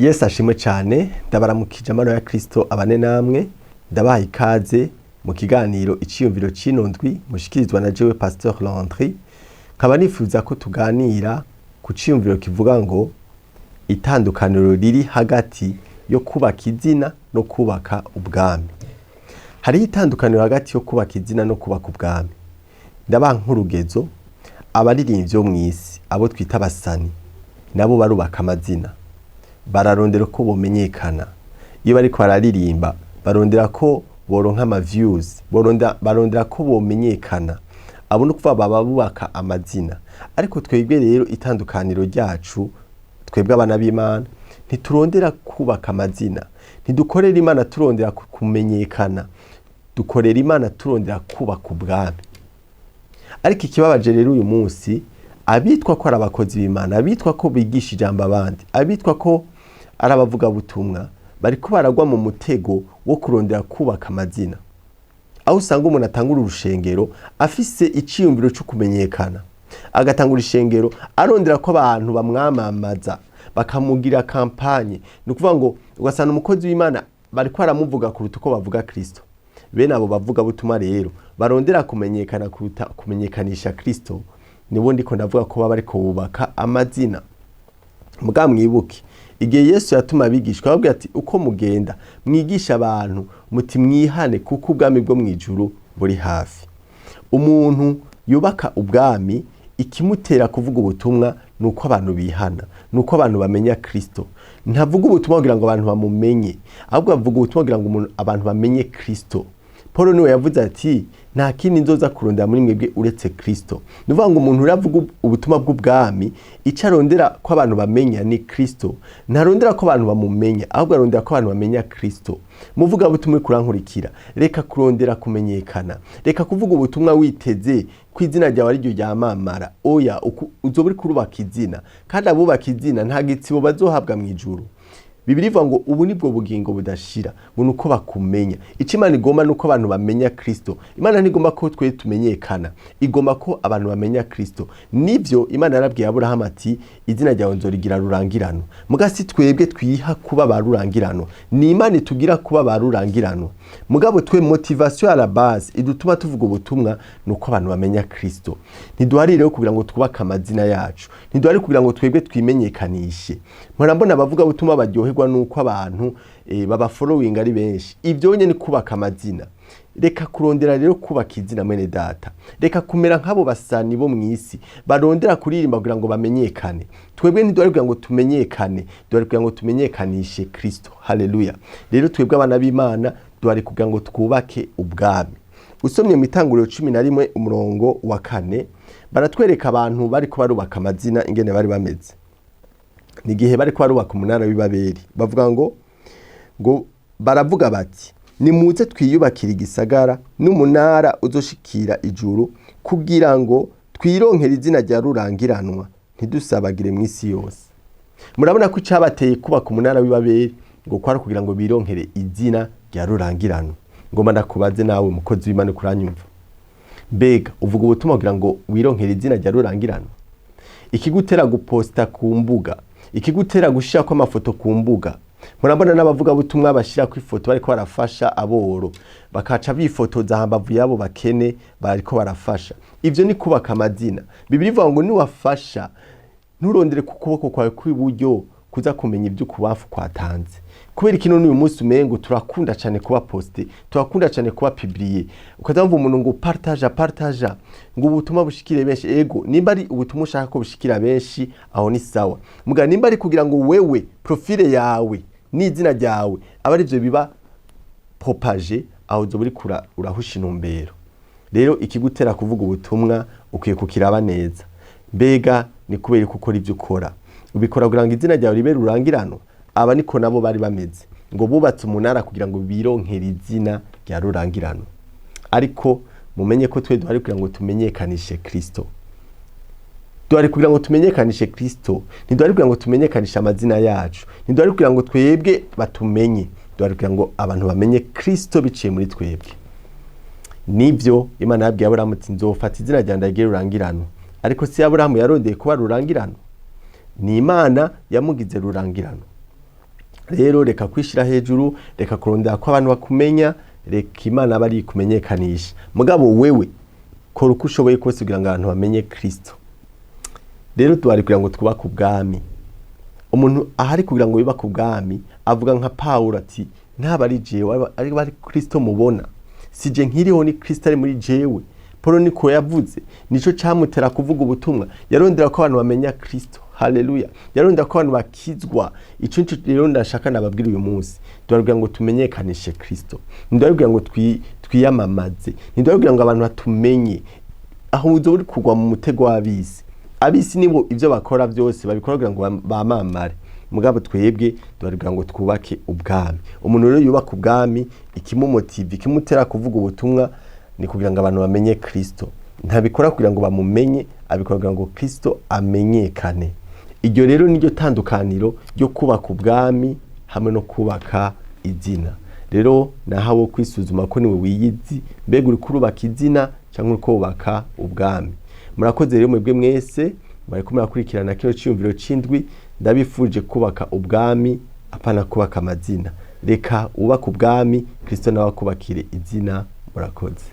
Yesu ashimwe cyane. Ndabaramukije, amano ya Kristo abane namwe. Ndabaha ikaze mu kiganiro Iciyumviro c'ino ndwi, mushikirizwa na jewe Pasteur Landry. Nkaba nifuza ko tuganira ku ciyumviro kivuga ngo itandukaniro riri hagati yo kubaka izina no kubaka ubwami. Hariho itandukaniro hagati yo kubaka izina no kubaka ubwami. Ndabaha nk'urugezo: abaririmbyi bo mw'isi, abo twita abasani, nabo barubaka amazina, bararondera ko bomenyekana. Iyo bariko bararirimba, barondera ko boronka ama views, barondera ko bomenyekana. Abo no kuvuga baba bubaka amazina. Ariko twebwe rero, itandukaniro ryacu, twebwe abana b'Imana, ntiturondera kubaka amazina, ntidukorera Imana turondera kumenyekana, dukorera Imana turondera kubaka ubwami. Ariko ikibabaje rero, uyu munsi abitwa ko ari abakozi b'Imana, abitwa ko bigisha ijambo abandi, abitwa ko ari abavugabutumwa, bariko baragwa mu mutego wo kurondera kubaka amazina, aho usanga umuntu atangura urushengero afise iciyumviro cyo kumenyekana, agatangura ishengero arondera ko abantu bamwamamaza, bakamugira campagne. Ni ukuvuga ngo ugasanga umukozi w'Imana bariko baramuvuga kuruta uko bavuga Kristo. Bene abo bavuga butumwa rero barondera kumenyekana kuruta kumenyekanisha Kristo, nibo ndiko ndavuga ko baba bariko bubaka amazina. Muga mwibuke igihe Yesu yatuma abigishwa, ababwira ati: "Uko mugenda mwigisha abantu muti mwihane, kuko ubwami bwo mu ijuru buri hafi." Umuntu yubaka ubwami, ikimutera kuvuga ubutumwa ni uko abantu bihana, ni uko abantu bamenya Kristo. Ntavuga ubutumwa kugira ngo abantu bamumenye, ahubwo avuga ubutumwa kugira ngo abantu bamenye Kristo. Paul niwe yavuze ati: "Nta kindi nzoza kurondera muri mwebwe uretse Kristo." Ni ukuvuga ngo umuntu uravuga ubutumwa bw'ubwami, icyo arondera ko abantu bamenya ni Kristo. Ntarondera ko abantu bamumenya, ahubwo arondera ko abantu bamenya Kristo. Muvuga butumwa kurankurikira, reka kurondera kumenyekana, reka kuvuga ubutumwa witeze ko izina ryawe ariryo ryamamara. Oya, uzoba uriko urubaka izina, kandi abubaka izina nta gitsibo bazohabwa mu ijuru. Bibiliya ivuga ngo ubu nibwo bugingo budashira, ngo nuko bakumenya. Icyo Imana igomba nuko abantu bamenya Kristo. Imana ntigomba ko twe tumenyekana, igomba ko abantu bamenya Kristo. Nivyo Imana yarabwiye Aburahamu ati: "Izina ryawe nzorigira rurangirano." Muga si twebwe twiha kuba ba rurangirano, ni Imana itugira kuba ba rurangirano. Mugabo twe, motivation à la base idutuma tuvuga ubutumwa nuko abantu bamenya Kristo. Ntiduhari rero kugira ngo twubake amazina yacu, ntiduhari kugira ngo twebwe twimenyekanishe. Mpora mbona abavuga butumwa baryoherwa nuko abantu baba following ari benshi. Ibyo nyene ni kubaka amazina. Reka kurondera rero kubaka izina, mwene data. Reka kumera nk'abo basani bo mw'isi barondera kuririmba kugira ngo bamenyekane. Twebwe ntiduhari kugira ngo tumenyekane, duhari kugira ngo tumenyekanishe Kristo. Haleluya! Rero twebwe abana b'Imana duhari kugira ngo twubake ubwami. Usomye mu Itanguriro 11 umurongo wa 4, baratwereka abantu bariko barubaka amazina ingene bari bameze. Ni igihe bariko barubaka umunara w'Ibabeli. Bavuga ngo baravuga bati: "Nimuze twiyubakire igisagara n'umunara uzoshikira ijuru, kugira ngo twironkere izina rya rurangiranwa, ntidusabagire mu isi yose." Murabona ko icabateye kubaka umunara w'Ibabeli ngo kwari kugira ngo bironkere izina rya rurangiranwa. Ngomba ndakubaze nawe, mukozi w'Imana kuranyumva, mbega uvuga ubutumwa kugira ngo wironkere izina rya rurangiranwa? Ikigutera guposta ku mbuga, ikigutera gushirako amafoto ku mbuga, murabona n'abavugabutumwa bashirako ifoto bariko barafasha aboro, bakaca bifotoza hambavu yabo bakene bariko barafasha, ivyo ni kubaka amazina. Bibiliya ivuga ngo niwafasha, nturondere ku kuboko kwawe kw'iburyo kuza kumenya ibyo ukubafu kwatanze. Kubera ikintu n'uyu munsi umengo turakunda cyane kuba poste, turakunda cyane kuba publier, ukaza wumva umuntu ngo partage, partage, ngo ubutumwa bushikire benshi. Ego, nimba ari ubutumwa ushaka ko bushikira benshi, aho ni sawa. Muga nimba ari kugira ngo wewe profile yawe n'izina ryawe aba ari byo biba propagé, aho uzoba uriko urahusha intumbero. Rero ikigutera kuvuga ubutumwa ukwiye kukiraba neza. Mbega ni kubera ko ukora ibyo ukora, ubikora kugira ngo izina ryawe ribe rurangiranwa? Aba niko nabo bari bameze, ngo bubatse umunara kugira ngo bironkere izina rya rurangiranwa. Ariko mumenye ko twe duhari kugira ngo tumenyekanishe Kristo. Duhari kugira ngo tumenyekanishe Kristo, ntiduhari kugira ngo tumenyekanishe amazina yacu, ntiduhari kugira ngo twebwe batumenye, duhari kugira ngo abantu bamenye Kristo biciye muri twebwe. Nivyo Imana yabwiye Aburahamu ati: "Nzofata izina ryawe ndarigire rurangiranwa." Ariko si Aburahamu yarondeye kuba rurangiranwa, ni Imana yamugize rurangiranwa. Rero reka kwishira hejuru, reka kurondera ko abantu bakumenya, reka Imana aba ari ikumenyekanisha. Mugabo wewe kora uko ushoboye kose kugira ngo abantu bamenye Kristo. Rero duhari kugira ngo twubake ubwami. Umuntu ahari kugira ngo yubake ubwami avuga nka Pawulo ati: "Ntaba ari jewe, ari ari Kristo mubona. Si je nkiriho, ni Kristo ari muri jewe." Paul niko yavuze. Nico camutera kuvuga ubutumwa. Yarondera ko abantu bamenya Kristo. Haleluya! Yarondera ko abantu bakizwa. Ico nico rero ndashaka nababwira uyu munsi. Ndababwira ngo tumenyekanishe Kristo, ndababwira ngo twiyamamaze, ndababwira ngo abantu batumenye. Aho uzo uri kugwa mu mutego w'abisi. Abisi nibo ivyo bakora byose babikora kugira ngo bamamare. Mugabo twebwe tubaribwira ngo twubake ubwami. Umuntu rero yubaka ubwami, ikimumotiva, ikimutera kuvuga ubutumwa ni kugira ngo abantu bamenye Kristo. Ntabikora kugira ngo bamumenye, abikora kugira ngo Kristo amenyekane. Iryo rero niryo tandukaniro ryo kubaka ubwami hamwe no kubaka izina. Rero nahawe kwisuzuma ko niwe wiyizi: mbega uriko urubaka izina cyangwa uriko wubaka ubwami? Murakoze rero mwebwe mwese mwariko murakurikirana kino ciyumviro c'indwi. Ndabifuje kubaka ubwami, apana kubaka amazina. Reka wubake ubwami, Kristo nawe akubakire izina. Murakoze.